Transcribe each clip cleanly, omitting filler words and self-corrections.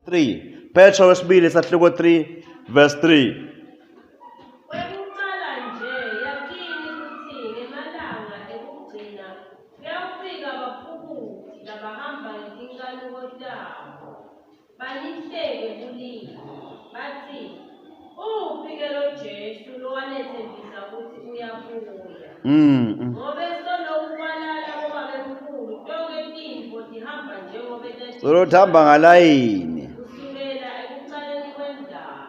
3 Petro wesibili sahluko 3 verse 3 Kwekucala nje yakini kutsi ngemalanga ekugcina kuyawufika baphukuti labahamba ngetinkhanuko tabo, banihleke bulima, batsi, Uphi-ke lo Jesu lowanetsembisa kutsi uyabuya? Ngobe soloku kwalala bobabemkhulu, tonkhe tintfo tihamba njengobe Solo tihamba ngalayini. Kusukela ekucaleni kwendalo.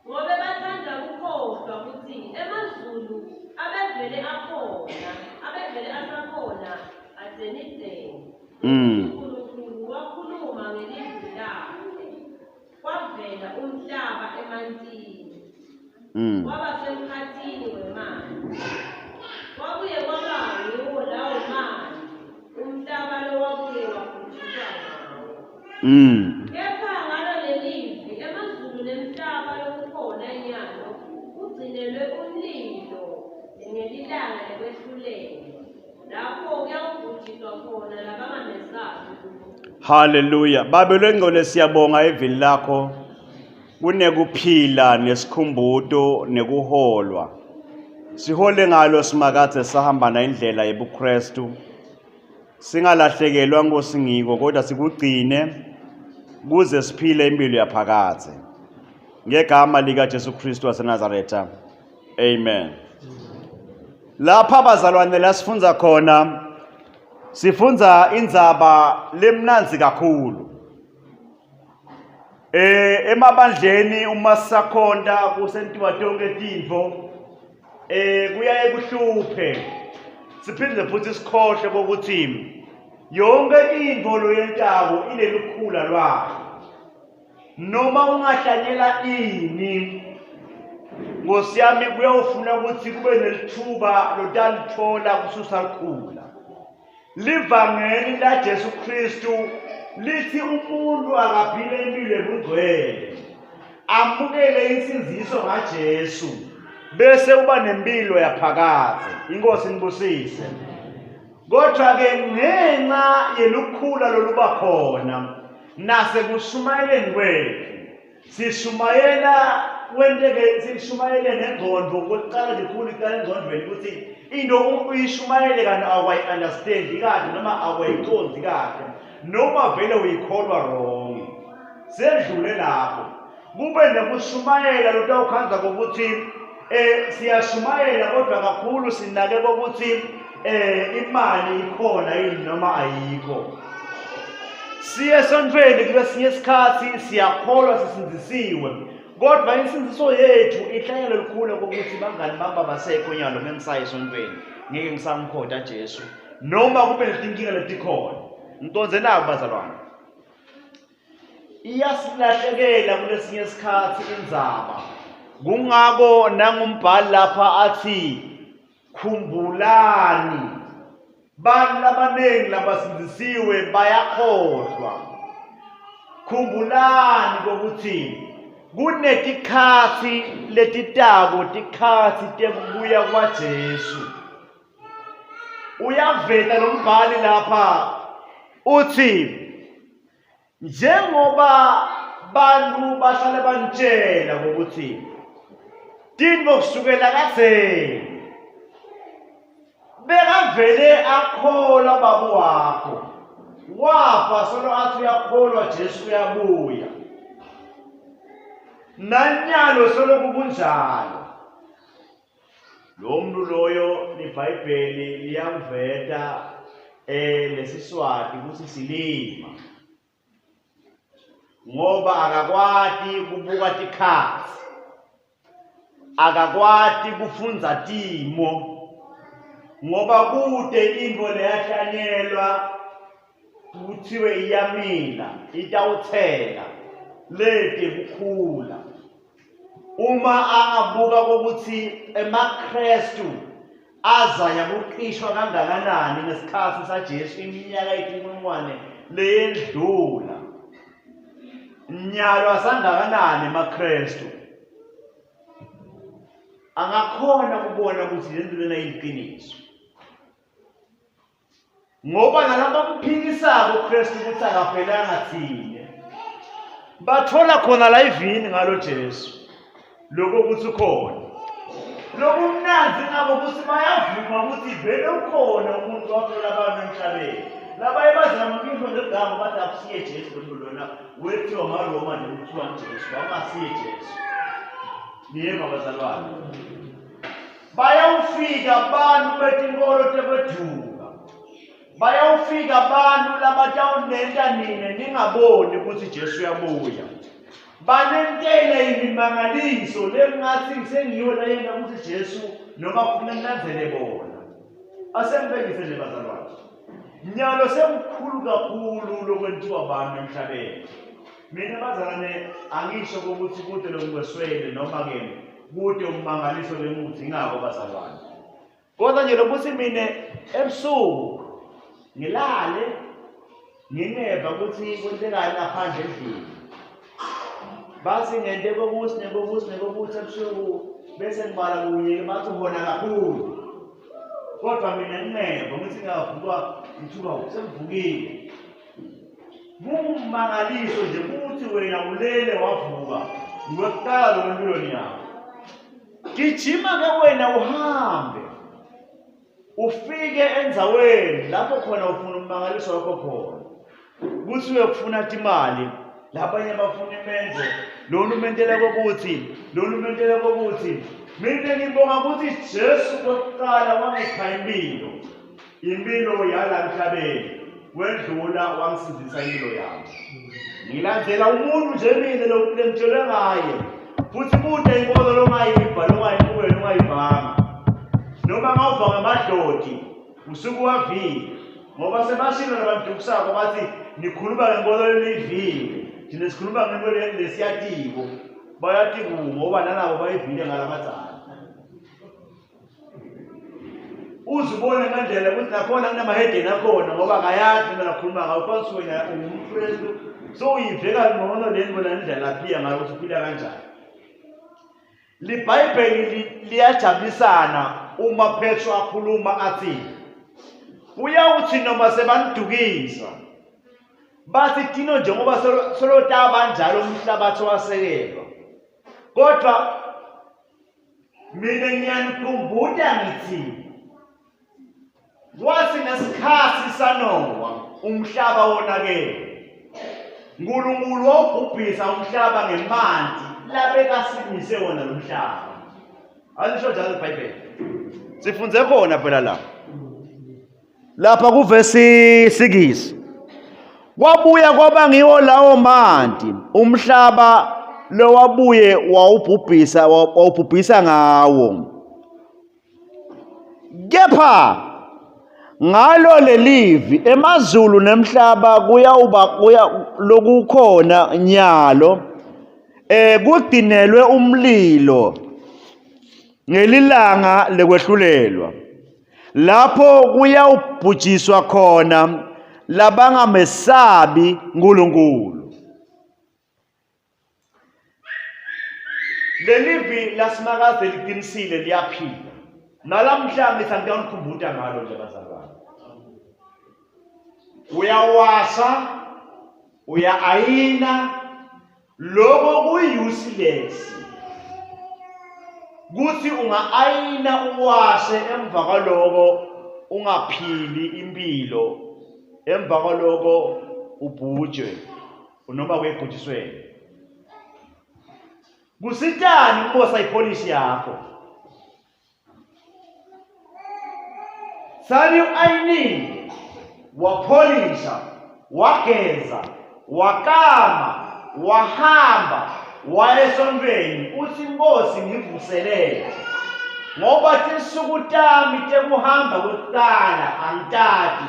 Ngobe batsandza kukhohlwa kutsi emazulu abevele akhona, abevele asakhona adzenidzeni. Nkulunkulu wakhuluma ngelivi lakhe. Kwavela umhlaba emantini. Waba semkhatsini wemanti. Kwabuye kwaba ngiwo lawo manti umhlaba lowabuye wabhujiswa ngawo. Kepha ngalo lelivi emazulu nemhlaba lokukhona nyalo kugcinelwe umlilo ngelilanga lekwehlulelwa, lapho kuyawubhujiswa khona labangamesabi Nkulunkulu. Haleluya. Babe lwengcwele siyabonga evini lakho. Kunekuphila nesikhumbuto nekuholwa. Sihole ngalo Simakadze sahamba na indlela yebuKristu. Singalahlekelwa Nkosi ngiko kodwa sikugcine kuze siphile impilo yaphakadze. Ngegama lika Jesu Kristu waseNazaretha. Amen. Lapha bazalwane la sifundza khona sifundza indzaba lemnandzi kakhulu. Eh emabandleni uma sisakhonta kusentiwa tonke tintfo eh kuyaye kuhluphe siphinde futhi sikhohle kokuthi yonke intfo loyentako inelukhula lwayo noma ungahlanyela ini Nkosi yami kuyawufuna ukuthi kube nelithuba lotalithola kususa lukhula Livangeli laJesu Kristu lithi umuntu akaphile impilo ebungcwele, amukele insindiso ngaJesu bese uba nempilo yaphakadze. Inkosi inibusise. Kodwa ke ngenxa yelukhula loluba khona nasekushumayeleni kwethu sishumayela kwenteke sishumayele nengqondo kokuqala nje khulu iqala engqondweni ukuthi into uyishumayele kanti awukayi-understandi kahle noma awukayicondi kahle noma vele uyikholwa wrong sedlule lapho kube nekushumayela lotawukhandza kokuthi eh siyashumayela kodwa kakhulu sinake kokuthi eh imali ikhona yini noma ayikho siye esontweni kulesinye isikhathi siyakholwa sisindisiwe kodwa insindiso yethu ihlanyelo lukhulu kokuthi bangani bami babasekho nyalo ngengisaye esontweni ngeke ngisamkhoda Jesu noma kube netinkinga letikhona ngiconze nako bazalwane iyasilahlekela kulesinye isikhathi indzaba kungako nangumbhali lapha athi Khumbulani, bantu labaningi labasindisiwe bayakhohlwa. Khumbulani kokuthi kunetikhatsi letitako, tikhatsi tekubuya kwaJesu. Uyaveta lo mbhali lapha uthi Njengoba bantu bahlale banitshela ngokuthi tintfo kusukela kadzeni bekavele akholwa baba wakho wafa solo athi uyakholwa Jesu uyabuya nanyalo solo kunjalo Lo muntu loyo liBhayibheli liyamveta eh lesiswati kutsi silima ngoba akakwati kubuka tikhatsi akakwati kufundza timo ngoba kute intfo leyahlanyelwa kuthiwe iyamila itawuthela lete kukhula Uma angabuka kokuthi emaKristu azanya kuqishwa kangakanani ngesikhathi saJesu iminyaka eyinkulungwane leyendlula. Nyalo asangakanani emaKristu? Angakhona kubona ukuthi le nto lena iyiqiniso. Ngoba nalabamphikisako uKristu ukuthi akafelanga thina. Batfola khona la ivini ngalo Jesu. Lokho ukuthi ukhona. Lokumnandzi ngabo ukuthi bayavuma ukuthi vele ukhona umuntu wafela abantu emhlabeni. Labaye bazama ukuyisho ngegama bathi akusiye Jesu lo lona wethiwa maRoma nje kuthiwa Jesu, awungasiye Jesu. Niyeva bazalwane. Bayawufika abantu betinkolo tekweduka. Bayawufika abantu labatawunenta nine ningaboni ukuthi Jesu uyabuya. Banentele imimangaliso lengathi sengiyo leyenta ukuthi Jesu noma kufuna nilandzele bona. Asengibekise nje bazalwane. Nyalo sekukhulu kakhulu lokwentiwa abantu emhlabeni. Mina bazalwane angisho ukuthi kude lokungeswele noma ke kude ummangaliso lengiwudingako bazalwane. Kodwa nje lokuthi mina ebusuku ngilale ngingeva ukuthi kwentekani ngaphandle endlini. Bathi ngente kokuthi nekokuthi nekokuthi ebusuku bese ngibala kunye bathi uhona kakhulu. Kodwa mina ngingeva ngithi ngiyavuka ngithuka sengivukile. Kummangaliso nje ukuthi wena ulele wavuka ngokuqala lokho empilweni yakho. Gijima ke wena uhambe ufike endzaweni lapho khona ufuna ummangaliso wakho khona kuthi uyokufuna timali labanye bafuna imenzo lona umentela kokuthi lona umentela kokuthi mina ngibonga ukuthi Jesu kokuqala wangipha impilo impilo yala emhlabeni wendlula wangisindisa impilo yami ngilandzela umuntu nje mina lengitshelwe ngaye futhi kude inkolo longayiva longayibukela ungayivanga noma ngawuva ngamadloti usuke uwavile ngoba sebashilo labantu bathi nikhuluma ngenkolo leniyivile thina sikhuluma ngenkolo lesiyatiko bayati ngoba nalabo bayivile ngalabadzala uzibone ngendlela ukuthi nakhona kunamahedeni akhona ngoba akayazi mina nakhuluma ngayo kwansi wena ungumkristu so uyiveka ngcono le nto nendlela aphila ngayo ukuthi uphila kanjani libhayibheli liyajabulisana uma Petro akhuluma athi kuyawuthi noma sebanidukisa bathi tino njengoba solotaba njalo umhlabathi wasekelwa kodwa Mina ngiyanikhumbuta ngithi kwathi ngesikhathi saNowa umhlaba wonakele. uNkulunkulu wawubhubhisa umhlaba ngemanti labekasimise wona lo mhlaba. Alisho njalo iBhayibheli. Sifunze khona phela la. Lapha kuvesi 6. Kwabuya kwaba ngiwo lawo manti umhlaba lowabuye wawubhubhisa wawubhubhisa ngawo. Kepha ngalo lelivi emazulu nemhlaba kuyawuba kuya lokukhona nyalo eh kugcinelwe umlilo ngelilanga lekwehlulelwa lapho kuyawubhujiswa khona labangamesabi uNkulunkulu. Lelivi laSimakadze liqinisile liyaphila. Nalamhla ngithi angiyawunikhumbuta ngalo nje bazalwane. Uyawasa, uya-ayina, Lokho kuyi-useless kuthi unga-ayina uwashe emva kwaloko ungaphili impilo emva kwaloko ubhujwe noma kuyebhujisweni kusitani ukubosa ipolishi yakho Sani u-ayinile wapholisha wageza wakama wahamba waya esontweni uthi inkosi ngivuselele ngoba tinsuku tami tekuhamba kwekuqala angitati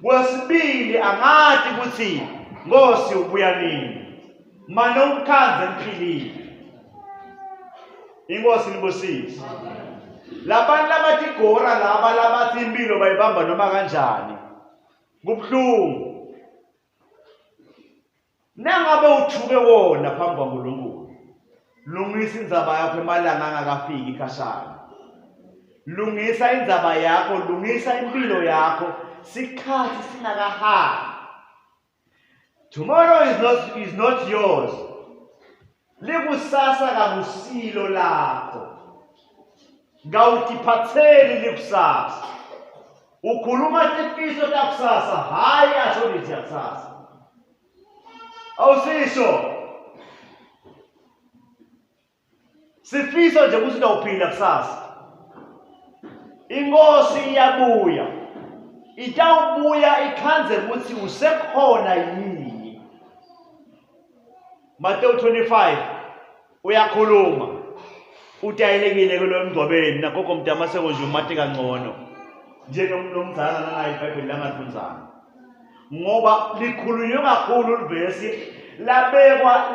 kwesibili angati ukuthi nkosi ubuya nini mane umkhanze ngiphilile inkosi nibusise labantu labathi gora laba labathi impilo bayibamba noma kanjani kubuhlungu nangabe uthuke wona phambi kwaNkulunkulu lungisa indzaba yakho emalanga angakafiki khashana lungisa indzaba yakho lungisa impilo yakho sikhathi singakahambi. Tomorrow is not yours. Likusasa kakusilo lakho. Kawutiphatheli likusasa. Ukhuluma tifiso takusasa, hhayi asho yakusasa. Awusisho. Sifiso nje ukuthi utawuphila kusasa. Inkosi iyabuya. Itawubuya ikhandze ukuthi usekhona yini. Mateyu 25 uyakhuluma. Utayelekile kulo emngcwabeni nagogo Mdamaseko nje umati kangcono. Njengomuntu omdzala nanayo iBhayibheli langafundzanga. Ngoba likhulunywe kakhulu livesi labekwa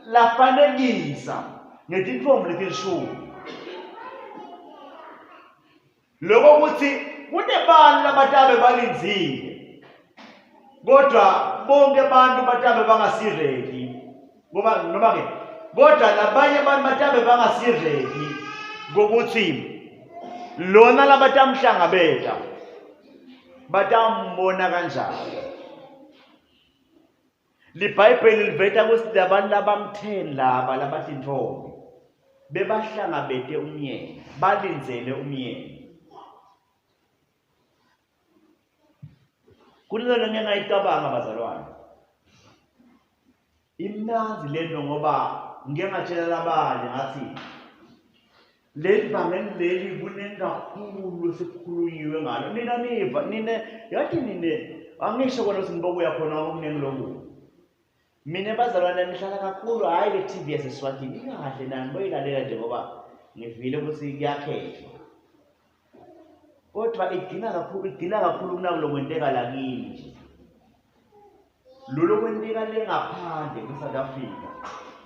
lafanekisa ngetintfombi letilishumi. Lokho ukuthi kunebantu labatabe balindzile kodwa bonke abantu batabe bangasiredi ngoba noma ke kodwa labanye abantu batabe bangasiredi ngokuthi lona labatamhlangabeta batambona kanjani. LiBhayibheli liveta ukuthi labantu labamtheni laba labatintfombi bebahlangabete umyeni, balindzele umyeni. Kunento lengike ngayicabanga bazalwane. Imnandzi lento ngoba ngike ngatshela labanye ngathi leli vangeli leli kuningi kakhulu esekukhulunyiwe ngalo. Nina niva nine yathi nine angisho kona ukuthi nibokuya khona okuningi loku. Mina bazalwane ngihlala kakhulu hhayi le TV yaseSwatini ikahle nani boyilalela nje ngoba ngivile ukuthi kuyakhethwa. Kodwa igcina kakhulu igcina kakhulu kunakulo kwenteka la kimi nje. Lolo kwenteka le ngaphandle kwe-South Africa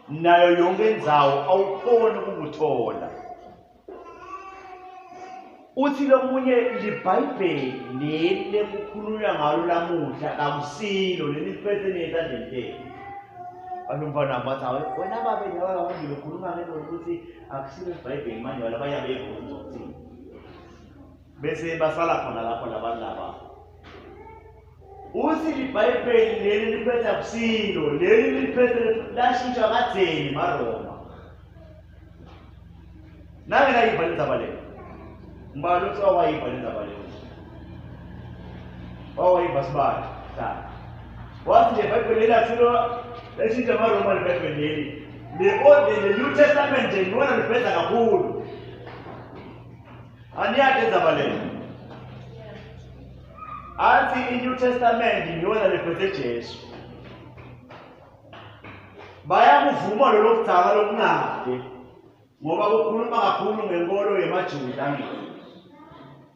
nayo yonke indzawo awukhoni ukukuthola. Uthi lomunye liBhayibheli leli lekukhulunywa ngalo lamuhla kakusilo leli liphethe neyesandleni tenu. Basho umfana wami wathi hawu wena babe laba manje bekhuluma ngento ukuthi akusilo iBhayibheli manje wala bayabe bekhuluma ukuthini. Bese basala khona lapho labantu laba. Uthi liBhayibheli leli liphethe akusilo leli liphethe lashintshwa kadzeni maRoma. Nake nayiva le ndzaba leyo. Ngibala ukuthi wawayiva le ndzaba leyo. Wawayiva sibali. Hlala. Wathi nje iBhayibheli leli akusilo leshintsha amaRoma liBhayibheli leli. Le Old le New Testament nje ngibona libhedla kakhulu. Aniyati indzaba leyo. Athi i-New Testament ngiyona lephethe Jesu. Bayakuvuma lolo kudzala lokungabe ngoba kukhuluma kakhulu ngenkolo yemaJuda ngithi.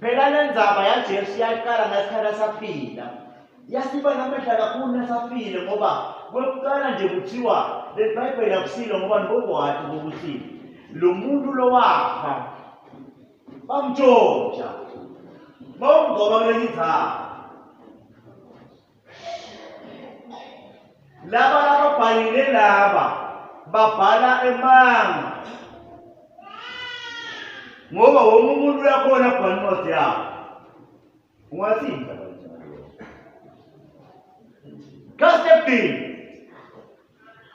Phela le ndzaba yaJesu yaqala ngesikhathi asaphila. Yasiba namehla kakhulu nasafile ngoba kwekuqala nje kuthiwa leli Bhayibheli akusilo ngoba nibokwati ukuthi lo muntu lowafa bamtshontsha bawumgoba kulenye indzawo. Laba lababhalile laba babhala emanga ngoba wonke umuntu uyakhona kubhala incwadi yakhe. Ungathini indaba enjalo? Kasebhini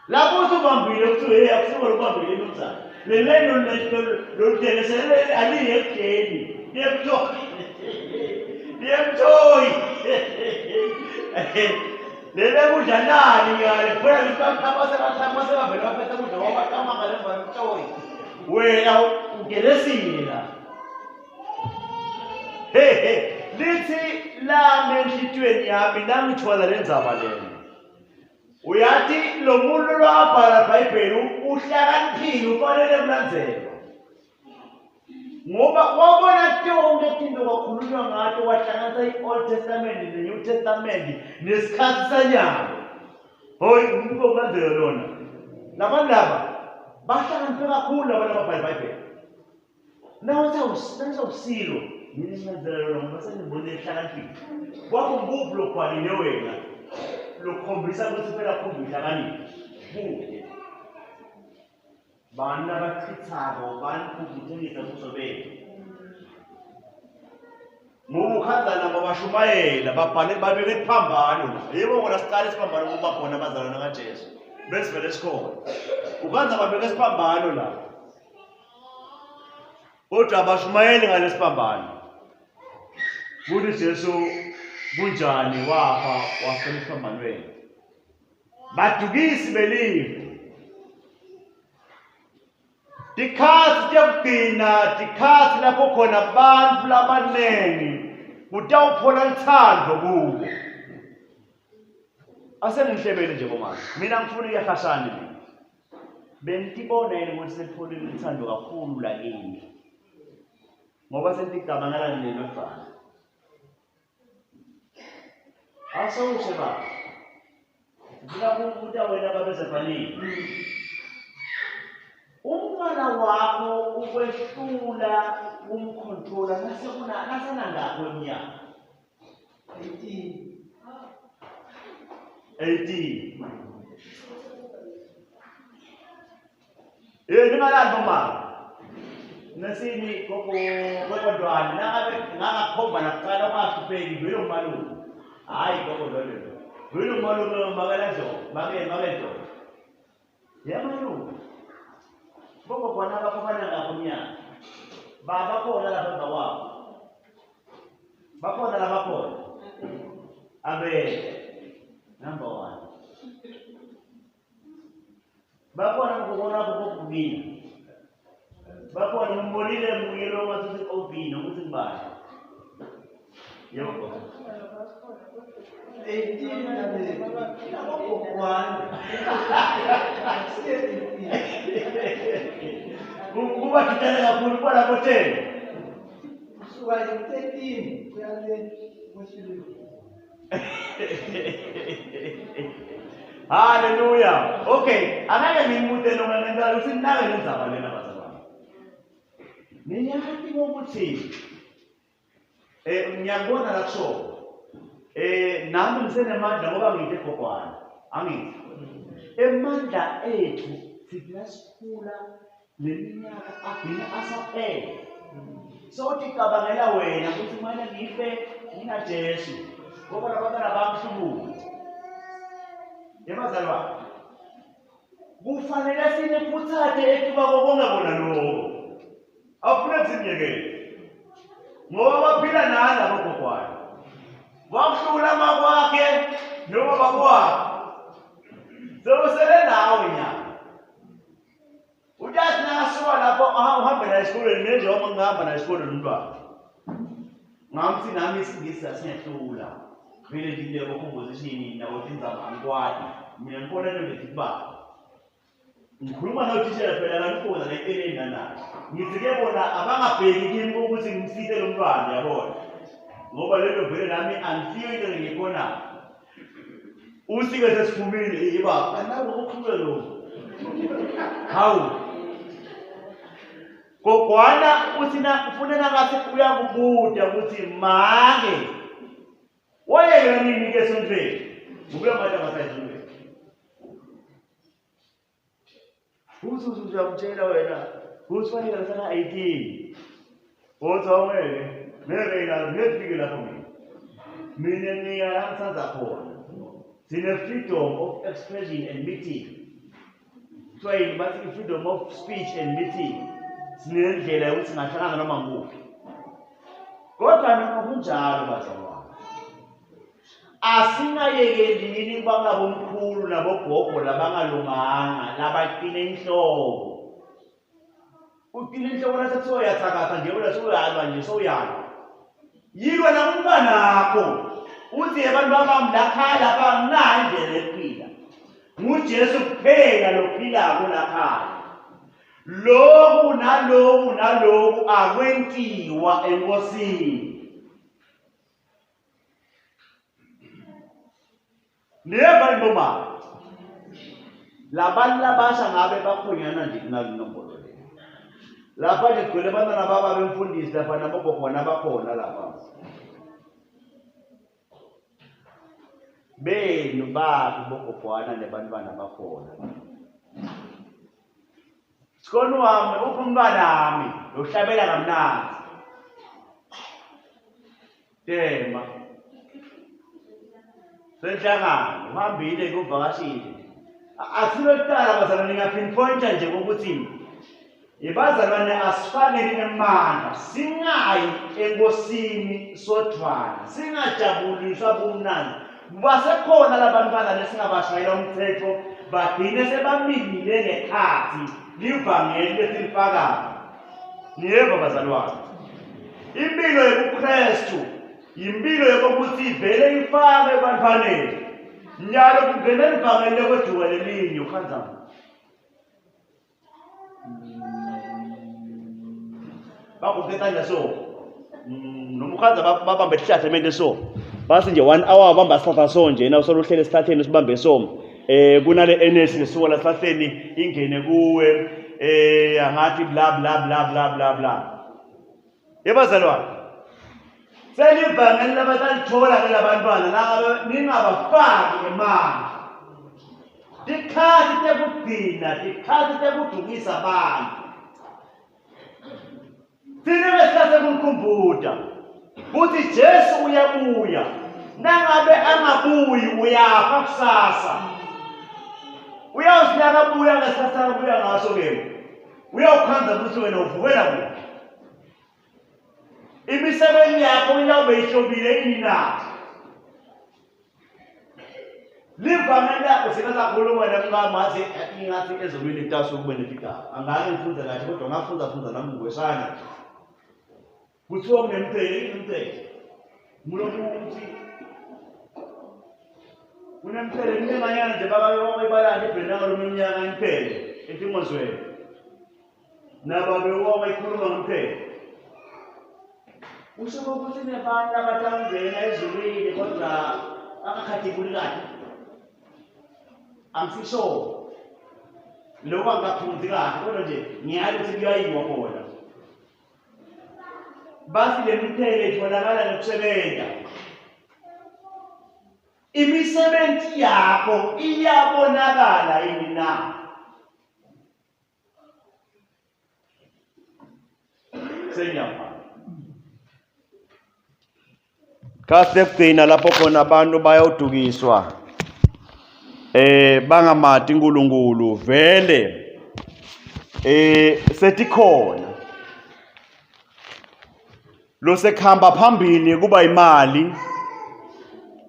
lapho usubambile kuthiwe hey akusiwo lubambile mnumzane leleno loludelesele aliye ekudleni liyemthoyi liyemthoyi lele kudla nani ngale phela sebavele baphethe kudla wabaqamanga lemva lomthoyi wena ugelesile la. He he lithi lami enhlitiyweni yami nangithola le ndzaba lena. Uyathi lo muntu lo abhala iBhayibheli uhlakaniphile ufanele kulandzelwa. Ngoba wabona tonke tinto kwakhulunywa ngato wahlanganisa i-Old Testament ne-New Testament nesikhathi sanyalo. Hoyi umuntu okulandela lona. Labantu laba bahlakaniphe kakhulu labantu ababhala iBhayibheli. Nawusilo ngilincanzela lona ngoba sengibone ehlakaniphile. Kwakho ngikuphi lokubhalile wena lokukhombisa ukuthi phela khomba uhlakaniphi kude. Bani labachithako, bani phuphuthekisa buso bethu. Ngoba ukhanza nabo bashumayela babhale babeke isiphambano la. Yebo kona siqale isiphambano kuba khona abazalwane kaJesu. Besivele sikhona. Ukhanza babeke isiphambano la. Kodwa abashumayeli ngalesiphambano. Kuthi Jesu kunjani wafa wafela esiphambanweni. Badukisi belive. Tikhatsi tekugcina tikhatsi lapho khona bantfu labaningi kutawuphola lutsandvo kubo. Asengihlebele nje bomama. Mina ngifuna ukuya khashane mina. Benitibona yini ukuthi selipholile luthando kakhulu la kini? Ngoba seniticabangela nina nodvwana. Asewushe baba. Ngifuna kubuta wena babe Zephaniya. Umntwana wakho ukwehlula kumkhontrola nasekuna nasenangakho eminyaka. 18. 18. Eh ningalali bomama. Nesini gogo gogo Ndwani nangabe ngakakhomba nakuqala ungahlupheki vele umalume. Hayi gogo Ndwani lo. Vele umalume makela nje, make make nje. Yamalume. Gogo khona abafana ngakho mnyaka. Baba khona lapha emva kwabo. Bakhona labakhona. Amen. Number 1. Bakhona ngikubona kukubina. Bakhona ngimbonile munye lo ngathi uthi obina ukuthi ngibani. Yebo gogo. 18 nabogogwana. Akusiye 18. Kuba didane kakhulu kuba lapho 10. Kusuka 13 kuya le kwehlile. Haleluya. Okay, angeke ngimute noma ngenzela ukuthi ninake le ndzaba lena bazalwane. Niyati ukuthi eh ngiyakubona la kusho. Eh nami ngisenemandla ngoba ngide gogwana. Angithi. Emandla ethu sithi nasikhula leminyaka agcine asaphela sothi cabangela wena ukuthi kumele ngife nginaJesu ngoba labantwana bamhlubuka yebazalwane kufanele sinikhuthate etuba kokonke kona lokho afune simyekele ngoba baphila nani abogogwane wakuhlula makwakhe noma bakwakhe sewusele nawe nyama Utathi nakasuka lapho uhambe naye esikolweni mina nje wama ngihamba naye esikolweni umntwana. Ngamthi nami isingisi asingehlula. Vele nje into yabo-composition nabo tindzaba angikwati. Mina ngibona into ngithi kubaba. Ngikhuluma nothishela phela kanifunda la eceleni nanayo. Ngithi ke bona abangabheki kimi ukuthi ngimsite lo mntwana yabona. Ngoba lento vele nami angisiyo into engiyikhonayo. Uthi-ke sesiphumile iba kanako kuqhube lokhu. Hawu. Gogwana uthi na ufuna nangathi uyakubuda ukuthi make wayeka nini ke esontweni? Ngoba abantu abasayisonweni. Uthi uthi uyamtshela wena uthi wayeka sana 18. Uthi awungeke ngeke la ngeke fike lapho mina. Mina ngiya la ngithanda khona. Sine freedom of expression and meeting. Kuthiwa yini bathi i-freedom of speech and meeting. Sinendlela yokuthi singahlangana noma ngikuphi. Kodwa noma kunjalo bazalwane Asingayekelini bangabomkhulu nabogogo labangalunganga labaqine inhloko. Uqine inhloko nasekuthiwa uyathakatha nje wena sewuyalwa nje sewuyalwa. Yilwa nakumntwanakho uthi abantu bami lakhaya lapha anginayo indlela yokuphila. NguJesu kuphela lophilako lakhaya. Loku naloku naloku akwentiwa enkosini. Niyeva yini bomama? Labantu labasha ngabe bakhonyana nje kunale nombolo le. Lapha nje kugcwele abantwana baba bemfundisi lapha nabogogwana bakhona lapha. Benu baphi bogogwana nebantwana bakhona? Sikoni wami uphi umntwanami lohlabela kamnandi. Tema. Senhlangano uhambile kuvakashile. Asilo kuqala bazalwane ngiyapinpointa nje ukuthi Yebazalwane asifakeni emandla singayi enkosini sodvwana singajabuliswa bumnandi basekhona labantwana lesingabashayela umthetho bagcine sebamilile ngekhathi livangeli lesilifakayo niyeva bazalwane impilo yobuKristu yimpilo yokuthi ivele ifake ebantwaneni nyalo kungena livangeli lekweduka lelinye ukhanzana bakuke isandla so mm, noma ukhanza babambe isihlahla emente so basi nje one hour bamba isihlahla so nje na usolo uhlele esihlahleni usibambe so eh kunale energy lesuka la sihlahleni ingene kuwe eh angathi bla bla bla bla bla bla yebazalwane selivangeli labatalithola ke labantwana nangabe ningabafaki emandla tikhathi tekugcina tikhathi tekudukisa abantu thina besikhathi sekukhumbuta ukuthi Jesu uyabuya nangabe angabuyi uyafa kusasa uyawuthi nakabuya ngesikhathi akabuya ngaso ke uyawukhanza ukuthi wena uvukela kuphi imisebenzi yakho iyawube ihlobile yini na livangeli lakho sekasakhuluma nemkami wathi ingathi ezulwini kutawusuke kube netigaba angake ngifunde kahle kodwa ngafunda funda nami ngweshana nje kuthiwa kunemcele yini umcele nguloku ukuthi kunemcele minenganyana nje babayibalani ibhenanga lominyaka imphele etimozweni nababe wabayikhuluma ngomphele kusho ukuthi nebantu abatangena ezulwini kodwa akakhathibuli kahle angisisho lokho angikaphunzi kahle kodwa nje ngiyazi ukuthi kuyayiwa khona bathi le mithelo itholakala ngokusebenza imisebenzi yakho iyabonakala yini na Sengiyavala. Kahle kugcina lapho khona abantu bayodukiswa eh bangamati uNkulunkulu vele eh setikhona losekuhamba phambili kuba imali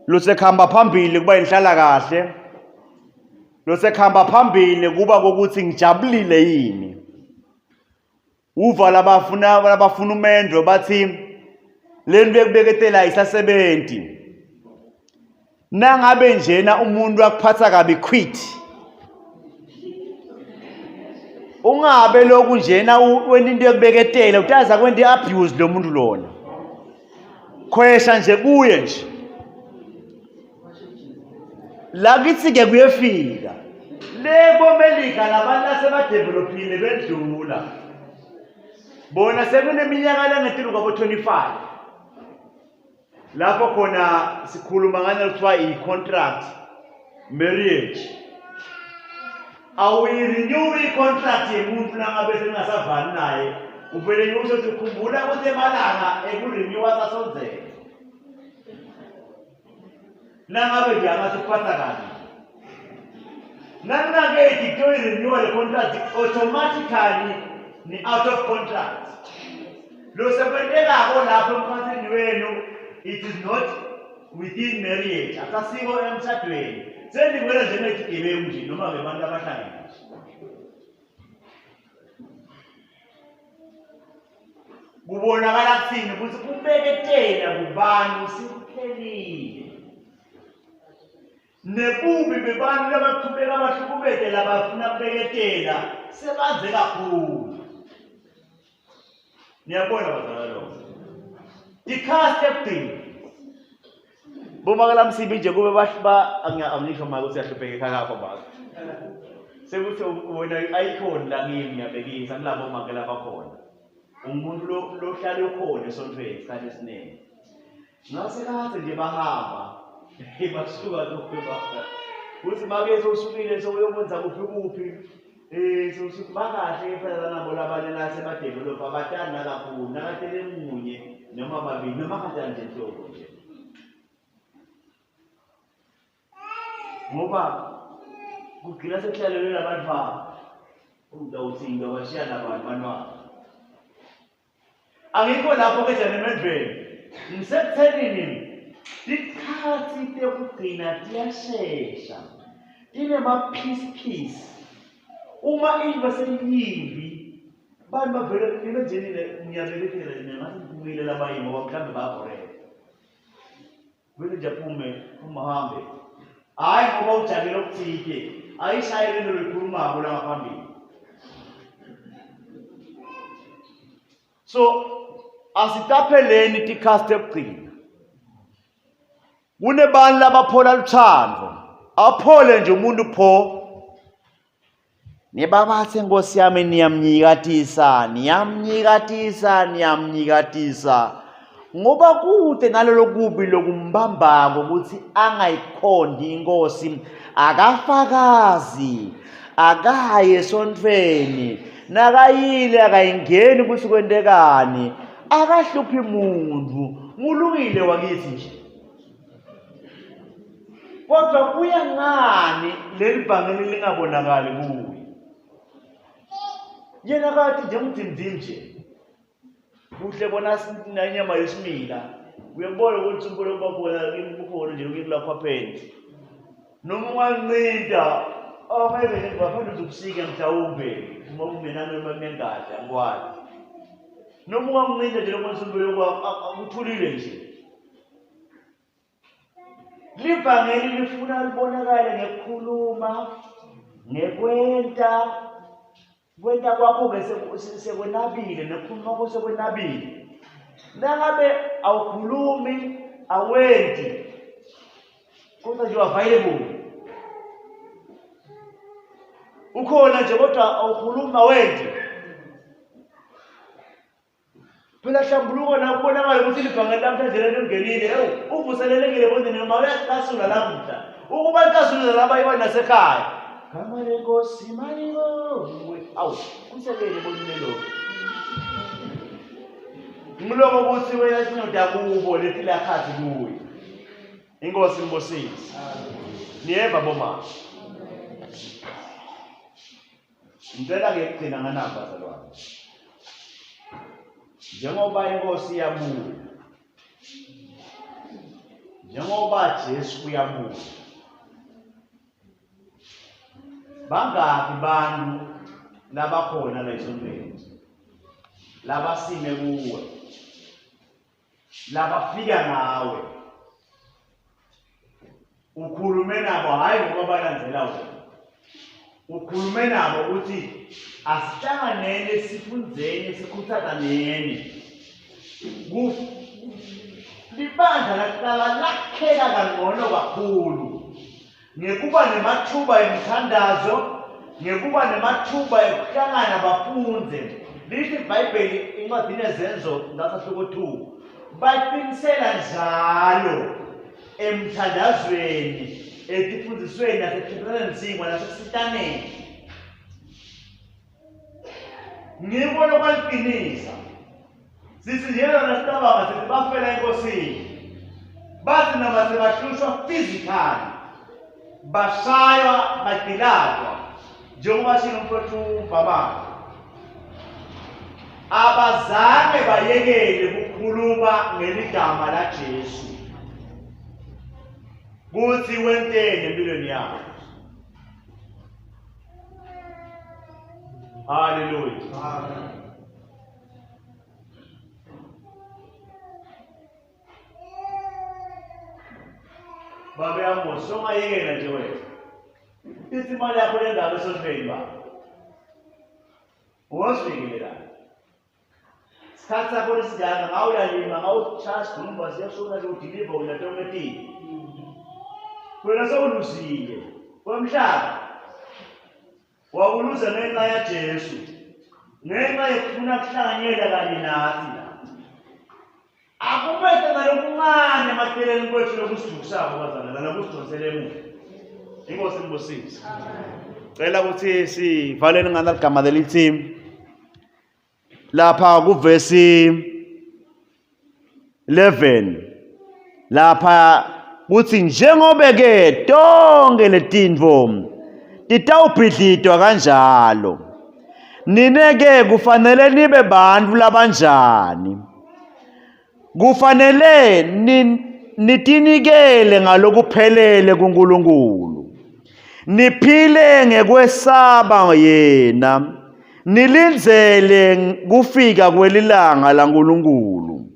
losekuhamba phambili kuba inhlala kahle losekuhamba phambili kuba kokuthi ngijabulile yini uva labafuna labafuna umendro bathi lento yokubeketela isasebenzi nangabe njena umuntu akuphatha kabi quit ungabe lokhu njena wena into yokubeketela utaza kwenta i-abuse lo muntu lona khwesha nje kuye nje lakithi-ke kuyefika le komelika labantu asebadevelophile bendlula bona sekuneminyaka lengetulu kwabo-25 lapho khona sikhuluma ngane kuthiwa i-contract marriage awuyirenew i-contract yemuntu nangabe seningasavani naye uvele nje usho ukuthi khumbula ukuthi emalanga ekurenewa sasondzele nangabe nje angasiphatha kabi nanginake kuyoyirenewa le contract automatically ni-out of contract lo sekwentekako lapho emkhathini wenu it is not within marriage akasiko emshadweni sendikwela njengezigebengu nje noma ngebantu abahlangene nje kubonakala kuthini ukuthi kubeketela kubantu sekuphelile nebubi bebantu labaqhubeka bahlukubete labafuna kubeketela sebanze kakhulu niyabona bazalwane lokho ikhasi ekugcina bomakela msibi nje kube ba angisho maka ukuthi uyahlupheka ekhaya kakho maka sekuthi wena ayikhoni la kimi ngiyabekisa kulabo make labakhona umuntu lohlale ukhona esontweni isikhathi esiningi ngase kade nje bahamba basuka lokho kuthi make sewusukile sewuyokwenza kuphi kuphi. Eh so bakahle phela nabo labanye lasebadevelopha abatani nakakhulu nakatele munye noma babili noma kanjani nje nhlobo nje. Ngoba kugcina sekuhlalelwe labantwana umntawuthinga bashiya nabantu bantwana. Angikho lapho ke emendvweni. Ngisekuthenini tikhatsi tekugcina tiyashesha. Tinema-piece piece. Uma into seyiyimbi bantu bavele nibenjenile ngiyabekethela nina ngathi ngiphumile labanye ngoba mhlawumbe bayabhoreka. Vele nje aphume phuma hambe. Hayi ngoba ujakele okuthile. Ayishaye lento loyikhulumako la ngaphambili. So asitapheleni tikhathi tekugcina. Kunebantu labaphola luthando. Aphole nje umuntu pho Nibabathe Nkosi yami niyamnyikatisa, niyamnyikatisa, niyamnyikatisa. Ngoba kude nalolo kubi lokumbambako ukuthi angayikhondi inkosi, akafakazi, akaye esontfweni, nakayile akayingeni ukuthi kwentekani, akahluphi muntu, ngulungile wakithi nje. Kodwa kuya ngani leli vangeli lingabonakali kuye? Yena kathi nje umdimdim nje. Kuhle bona inyama yesimila. Uyabona ukuthi umbolo kuba khona kukhona nje kula khwapheni. Noma ungancinda angeke nje ngaphandle uzokusika mhlawumbe uma ungenami noma kunengadi angikwazi. Noma ungamncinda nje lokho umbolo akuthulile nje. Livangeli lifuna libonakale ngekukhuluma, ngekwenta. Kwenta kwakho-ke sekwenabile nekukhuluma kwakho sekwenabile. Nangabe awukhulumi, awenti, kodwa nje available. Ukhona nje kodwa awukhulumi, awenti. Phela hlambuluko la kubonakala ukuthi libhangeli lamhlanje lento lingenile. Ewu, uvuselelekile bonini noma uyacasula namuhla. Ukuba licasula laba iba nasekhaya. Gama lenkosi malibongwe. Awu, kusekele bonini lo. Ngiloko ukuthi wena sinoda kubo leti lakhathi kuye. Inkosi imbusise. Niyeva bomama. Ngicela ke kugcina nganamba bazalwane. Njengoba inkosi iyabuya. Njengoba Jesu uyabuya. Bangaki bantu labakhona la esontweni labasime kuwe labafika ngawe ukhulume nabo hhayi ngoba balandzela wena ukhulume nabo ukuthi asihlanganeni sifundzeni sikhuthazaneni libandla laqala lakheka kangcono kakhulu ngekuba nemathuba emithandazo ngekuba nemathuba ekuhlangana bafundze lithi ibhayibheli incwadini yezenzo ngasahluko 2 baqinisela njalo emthandazweni etifundisweni nasekuhlukaneni singwa nasekusitaneni ngiko lokwaliqinisa sithi njena nasicabanga sithi bafela enkosini bathi noma sebahlushwa physically bashaywa bagqilatwa njengoba shilo umfowethu ubhabana abazange bayekele ukukhuluma ngeligama laJesu kuthi wenteni empilweni yabo haleluya amen Babe Amos, songayekela nje wena. Ithi imali yakho lendaba esontweni baba. Ungasifikile la. Sikhathi sakho lesingaka ngawuyalima ngawushaya isidumba siyashona nje udiliva wena tonke tini. Wena sewuluzile kwemhlaba. Wakuluza ngenxa yaJesu. Ngenxa yokufuna kuhlanganyela kanye nathi la. Akubethe nalokuncane emaceleni kwethu lokusidukisako bazalwane nalokusidonsela emuva. Inkosi imbusise. Amen. Cela ukuthi sivaleni ngana ligama lelithi lapha kuvesi 11 lapha kuthi njengobe ke tonke letintfo titawubhidlitwa kanjalo nine ke kufanele nibe bantfu labanjani Kufanele nitinikele ngalokuphelele kuNkulunkulu. Niphile ngekwesaba yena. Nilindzele kufika kwelilanga laNkulunkulu.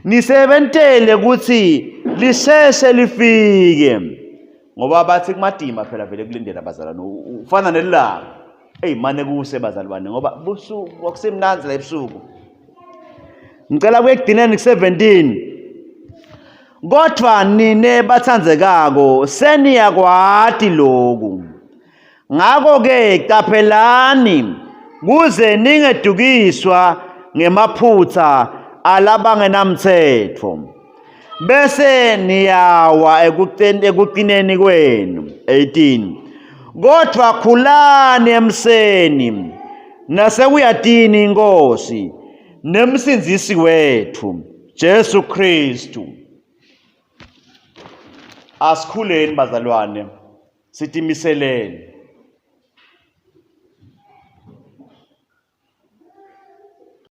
Nisebentele kutsi lisheshe lifike. Ngoba bathi kumatima phela vele kulindela bazalwane ufana nelilanga. Eyi mane kuse bazalwane ngoba busuku kwakusemnandzi la ebusuku. Ngicela kuye ekugcineni ku-17. Kodwa nine bathandzekako seniyakwati loku. Ngakho-ke qaphelani kuze ningedukiswa ngemaphutha alabangenamthetho. Bese niyawa ekuqineni kwenu. 18. Kodwa khulani emseni nasekuyatini inkosi nemsindzisi wethu Jesu Kristu. Asikhuleni bazalwane, sitimiseleni.